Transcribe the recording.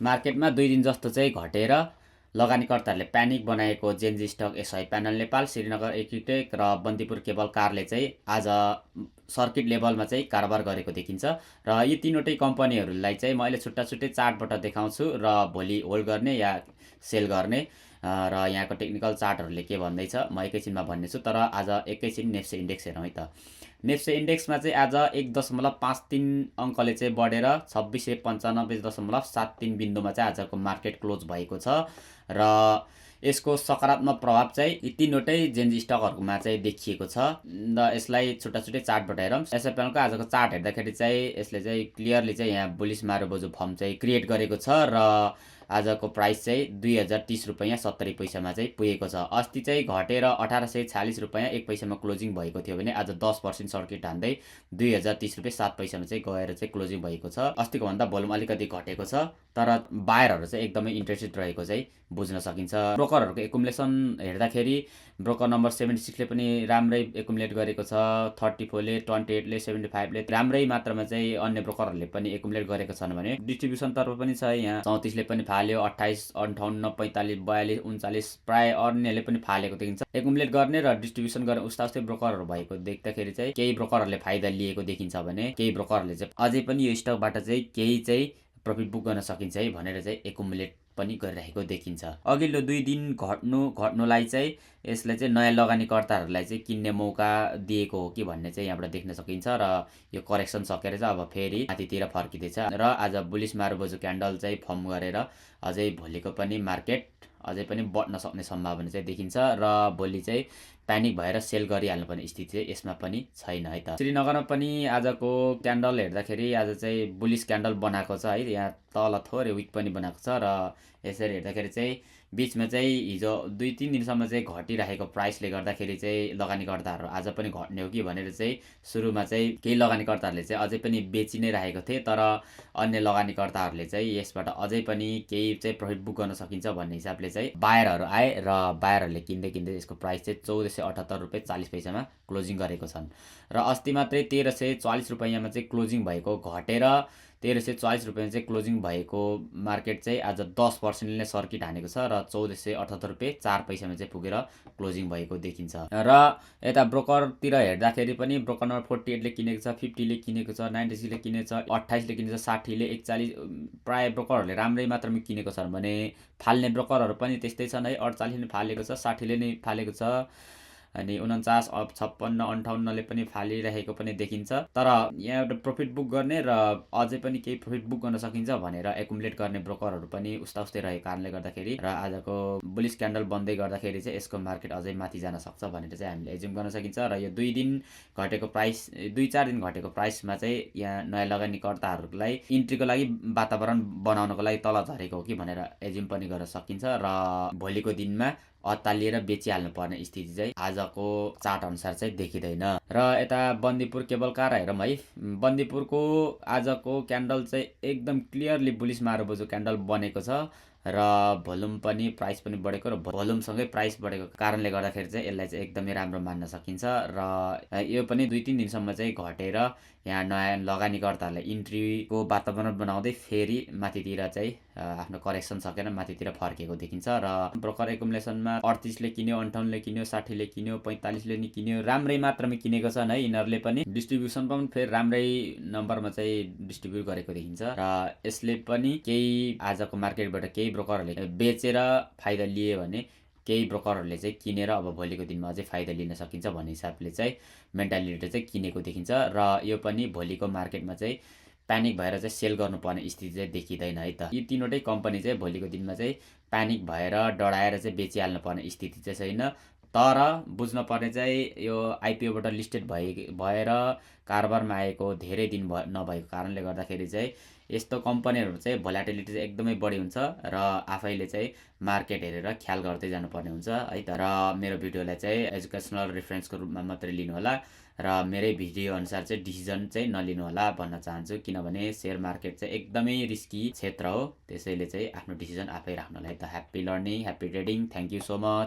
मार्केटमा 2 दिन जस्तो चाहिँ घटेर लगानीकर्ताहरूले प्यानिक बनाएको जेन्जी stock SI panel Nepal, Shrinagar agritech र बन्दीपुर केबल कारले चाहिँ आज सर्किट लेभलमा चाहिँ कारोबार गरेको देखिन्छ। र यी तीनवटै कम्पनीहरूलाई चाहिँ म अहिले छुट्टा छुट्टै चार्टबाट देखाउँछु र भोलि होल्ड गर्ने या सेल गर्ने र यहाँको टेक्निकल चार्टहरूले के भन्दैछ म एकैछिनमा भन्नेछु। तर आज एकैछिन नेप्से इन्डेक्स हेरौँ है त। नेप्से इन्डेक्समा चाहिँ आज 1.53 अङ्कले चाहिँ बढेर 2695.73 बिन्दुमा चाहिँ आजको मार्केट क्लोज भएको छ र यसको सकारात्मक प्रभाव चाहिँ यी तीनवटै जेन्जी स्टकहरूमा चाहिँ देखिएको छ र यसलाई छुट्टा छुट्टै चार्टबाट हेरौँ। एसएफएलको आजको चार्ट हेर्दाखेरि चाहिँ यसले चाहिँ क्लियरली चाहिँ यहाँ बुलिस मारुबोजु फर्म चाहिँ क्रिएट गरेको छ र आजको प्राइस चाहिँ 2030 रुपैयाँ 70 पैसामा चाहिँ पुगेको छ। अस्ति चाहिँ घटेर 1846 रुपैयाँ 1 पैसामा क्लोजिङ भएको थियो भने आज 10% सर्किट हान्दै 2030 रुपैयाँ 7 पैसामा चाहिँ गएर चाहिँ क्लोजिङ भएको छ। अस्तिको भन्दा भोल्युम अलिकति घटेको छ तर बायरहरू चाहिँ एकदमै इन्ट्रेस्टेड रहेको चाहिँ बुझ्न सकिन्छ। ब्रोकरहरूको एकुमुलेसन हेर्दाखेरि ब्रोकर नम्बर 76 ले पनि राम्रै एकुमुलेट गरेको छ, 34 ले, 28 ले, 75 ले राम्रै मात्रामा चाहिँ अन्य ब्रोकरहरूले पनि एकुमुलेट गरेको छन् भने डिस्ट्रिब्युसन तर्फ पनि छ यहाँ 34 ले पनि फाल्यो, 28, 58, 45, 42, 39 प्राय अन्यले पनि फालेको देखिन्छ। एकुमुलेट गर्ने र डिस्ट्रिब्युसन गर्ने उस्तै ब्रोकरहरू भएको देख्दाखेरि चाहिँ केही ब्रोकरहरूले फाइदा लिएको देखिन्छ भने केही ब्रोकरहरूले चाहिँ अझै पनि यो स्टकबाट चाहिँ केही चाहिँ प्रफिट बुक गर्न सकिन्छ है भनेर चाहिँ एकुमुलेट पनि गरिरहेको देखिन्छ। अघिल्लो 2 दिन घट्नुलाई चाहिँ यसले चाहिँ नयाँ लगानीकर्ताहरूलाई चाहिँ किन्ने मौका दिएको हो कि भन्ने चाहिँ यहाँबाट देख्न सकिन्छ र यो करेक्सन सकेर चाहिँ अब फेरि माथितिर फर्किँदैछ र आज बुलिस मारुबोजु क्यान्डल चाहिँ फर्म गरेर अझै भोलिको पनि मार्केट अझै पनि बढ्न सक्ने सम्भावना चाहिँ देखिन्छ र भोलि चाहिँ प्यानिक भएर सेल गरिहाल्नुपर्ने स्थिति चाहिँ यसमा पनि छैन है त। श्रीनगरमा पनि आजको क्यान्डल हेर्दाखेरि आज चाहिँ बुलिस क्यान्डल बनाएको छ है, यहाँ तल थोरै विक पनि बनाएको छ र यसरी हेर्दाखेरि चाहिँ बिचमा चाहिँ हिजो 2-3 दिनसम्म चाहिँ घटिरहेको प्राइसले गर्दाखेरि चाहिँ लगानीकर्ताहरू आज पनि घट्ने हो कि भनेर चाहिँ सुरुमा चाहिँ केही लगानीकर्ताहरूले चाहिँ अझै पनि बेची नै रहेको थिए तर अन्य लगानीकर्ताहरूले चाहिँ यसबाट अझै पनि केही चाहिँ प्रफिट बुक गर्न सकिन्छ भन्ने हिसाबले चाहिँ बायरहरू आए र बायरहरूले किन्दै किन्दै यसको प्राइस चाहिँ 1478 रुपैयाँ 40 पैसामा क्लोजिङ गरेको छन् र अस्ति मात्रै 1340 रुपैयाँमा चाहिँ क्लोजिङ भएको घटेर 1340 रुपैयाँ चाहिँ क्लोजिङ भएको मार्केट चाहिँ आज 10% ले सर्किट हानेको छ र 1478 रुपैयाँ 4 पैसामा चाहिँ पुगेर क्लोजिङ भएको देखिन्छ। र यता ब्रोकरतिर हेर्दाखेरि पनि ब्रोकर नम्बर 48 ले किनेको छ, 50 ले किनेको छ, 96 ले किनेको छ, 28 ले किनेको छ, 60 ले, 41 प्राय ब्रोकरहरूले राम्रै मात्रामा किनेको छन् भने फाल्ने ब्रोकरहरू पनि त्यस्तै छन् है, 48 ले फालेको छ, 60 ले नै फालेको छ अनि 49, 56, 58 ले पनि फालिरहेको पनि देखिन्छ। तर यहाँ एउटा प्रफिट बुक गर्ने र अझै पनि केही प्रफिट बुक गर्न सकिन्छ भनेर एकुमुलेट गर्ने ब्रोकरहरू पनि उस्तै रहेको कारणले गर्दाखेरि र आजको बुलिस क्यान्डल बन्दै गर्दाखेरि चाहिँ यसको मार्केट अझै माथि जान सक्छ भनेर चाहिँ हामीले एज्युम गर्न सकिन्छ र यो 2 दिन घटेको प्राइस 2-4 दिन घटेको प्राइसमा चाहिँ यहाँ नयाँ लगानीकर्ताहरूलाई इन्ट्रीको लागि वातावरण बनाउनको लागि तल झरेको हो कि भनेर एज्युम पनि गर्न सकिन्छ र भोलिको दिनमा अत्तालिएर बेचिहाल्नु पर्ने स्थिति चाहिँ आजको चार्ट अनुसार चाहिँ देखिँदैन। र यता बन्दीपुर केबल कार हेरौँ है, बन्दीपुरको आजको क्यान्डल चाहिँ एकदम क्लियरली बुलिस मारुबोजु क्यान्डल बनेको छ र भोल्युम पनि प्राइस पनि बढेको र भोल्युमसँगै प्राइस बढेको कारणले गर्दाखेरि चाहिँ यसलाई चाहिँ एकदमै राम्रो मान्न सकिन्छ र यो पनि 2-3 दिनसम्म चाहिँ घटेर यहाँ नयाँ लगानीकर्ताहरूलाई इन्ट्रीको वातावरण बनाउँदै फेरि माथितिर चाहिँ आफ्नो करेक्सन सकेर माथितिर फर्केको देखिन्छ र ब्रोकर एकुमुलेसनमा 38 ले किन्यो, 58 ले किन्यो, 60 ले किन्यो, 45 ले नि किन्यो, राम्रै मात्रामा किनेको छन् है यिनीहरूले पनि। डिस्ट्रिब्युसन पनि फेरि राम्रै नम्बरमा चाहिँ डिस्ट्रिब्युट गरेको देखिन्छ र यसले पनि केही आजको मार्केटबाट केही ब्रोकरहरूले बेचेर फाइदा लिए भने केही ब्रोकरहरूले चाहिँ किनेर अब भोलिको दिनमा अझै फाइदा लिन सकिन्छ भन्ने हिसाबले चाहिँ मेन्टालिटी चाहिँ किनेको देखिन्छ र यो पनि भोलिको मार्केटमा चाहिँ प्यानिक भएर चाहिँ सेल गर्नुपर्ने स्थिति चाहिँ देखिँदैन है त। यी तीनवटै कम्पनी चाहिँ भोलिको दिनमा चाहिँ प्यानिक भएर डराएर चाहिँ बेचिहाल्नु पर्ने स्थिति चाहिँ छैन। तर बुझ्न पर्ने चाहिँ यो आइपिओबाट लिस्टेड भएर कारोबारमा आएको धेरै दिन नभएको कारणले गर्दाखेरि चाहिँ यस्तो कम्पनीहरू चाहिँ भोलाटिलिटी चाहिँ एकदमै बढी हुन्छ र आफैले चाहिँ मार्केट हेरेर ख्याल गर्दै जानुपर्ने हुन्छ है त। र मेरो भिडियोलाई चाहिँ एजुकेसनल रेफरेन्सको रूपमा मात्रै लिनु होला र मेरै भिडियो अनुसार चाहिँ डिसिजन चाहिँ नलिनु होला भन्न चाहन्छु किनभने सेयर मार्केट चाहिँ एकदमै रिस्की क्षेत्र हो, त्यसैले चाहिँ आफ्नो डिसिजन आफै राख्नु होला है त। Happy learning, happy trading, thank you so much.